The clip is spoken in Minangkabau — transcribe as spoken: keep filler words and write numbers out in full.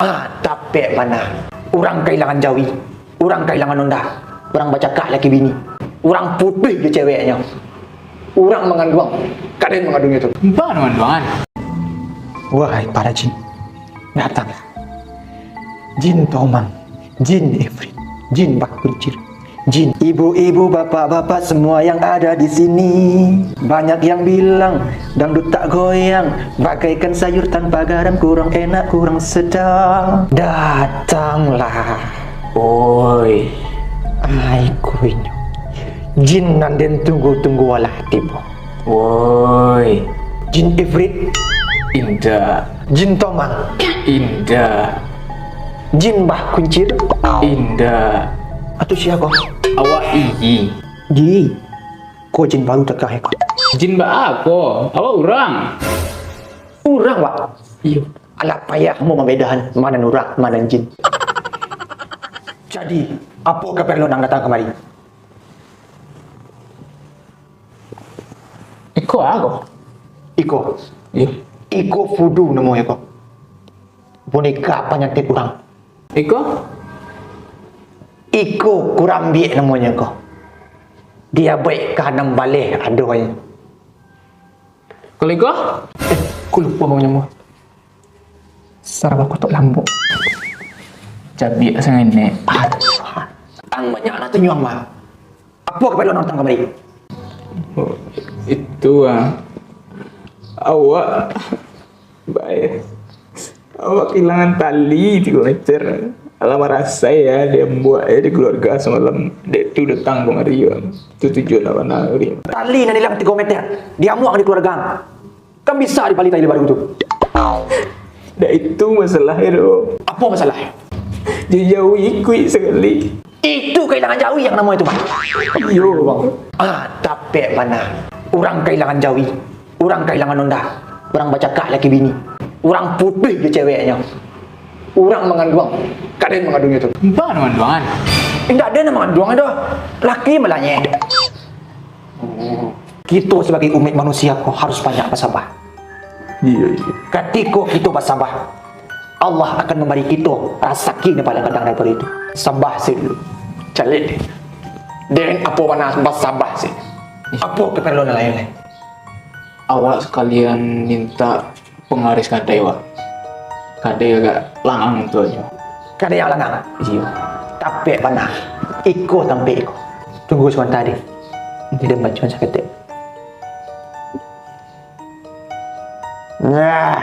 Ah, tapek bana. Urang kailangan jawi, urang kailangan onda, urang bacakak laki bini, urang putuih jo ceweknyo, urang manganduang, kaden manganduangnyo tu. Ba manganduangan. Wahai para jin, datanglah. Jin Tomang, Jin Ifrit, Jin Bakuncir, Jin. Ibu-ibu, bapak-bapak, semua yang ada di sini. Banyak yang bilang, dangdut tak goyang, bagaikan sayur tanpa garam, kurang enak, kurang sedap. Datanglah. Oi. Ai, kuinyo. Jin nan den tunggu-tunggu alah tibo. Woi. Jin Ifrit. Indak. Jin Tomang. Indak. Jin Bah Kuncir. Indak. Atu sia ko? Awak iyi. Di. Ko jin baru takah ko. Jin baa ko? Awak urang. Urang, Wak. Iyo. Alah payah mo mambedahan manan urang, manan jin. Jadi, apo kaparluan ang datang kamari? Iko a ko? Iko. Iyo. Iko vudu namonyo ko. Boneka panyantik urang. Iko? Iko kurambiak namonyo ko. Diabaik ka anam baleh adonyo. Kalau iko? Eh, ku lupo namonyo. Sarabah kotok lambok. Cabiak sangenek. Aduh. Ang banyak lah tu nyuang mah. Apo kaparluan ang datang kamari? Oh, itu ah. Awak bae. Awak kehilangan tali tigo meter. Alah marasai ya, diambuak ya di keluarga samalam. Dek tu datang kamari ya. Tu tujuan awak nari. Tali nan ilang tigo meter, diambuak di keluarga. Kan bisa dibali tali baru tu. Dak itu masalah tu. Apo masalah? Jawi ikuik sakali. Itu kailangan jawi yang namo itu, Bang. Iyo, Bang. Ah, tapek bana. Urang kailangan jawi, urang kailangan onda, urang bacakak laki bini, urang putuih jo ceweknyo, urang manganduang, kaden manganduangnyo tu. Ba manganduangan. Indak ado nan manganduang doh. Laki malanyeh. Kito sabagai umaik manusia ko harus banyak basabah. Iyo, iyo. Katiko kito basabah, Allah akan mambari kito rasaki nan paling gadang daripado itu. Sabah se dulu. Caliak deh. Den apo bana basabah se. Apo kaparluan lain lai? Awak sakalian mintak panggaris kadai, Wak. Kadai agak langang tu ajo. Kadai yang langang? Iyo. Tapek bana. Iko tampek iko. Tunggu sabanta deh. Den bantuan saketek. Nah.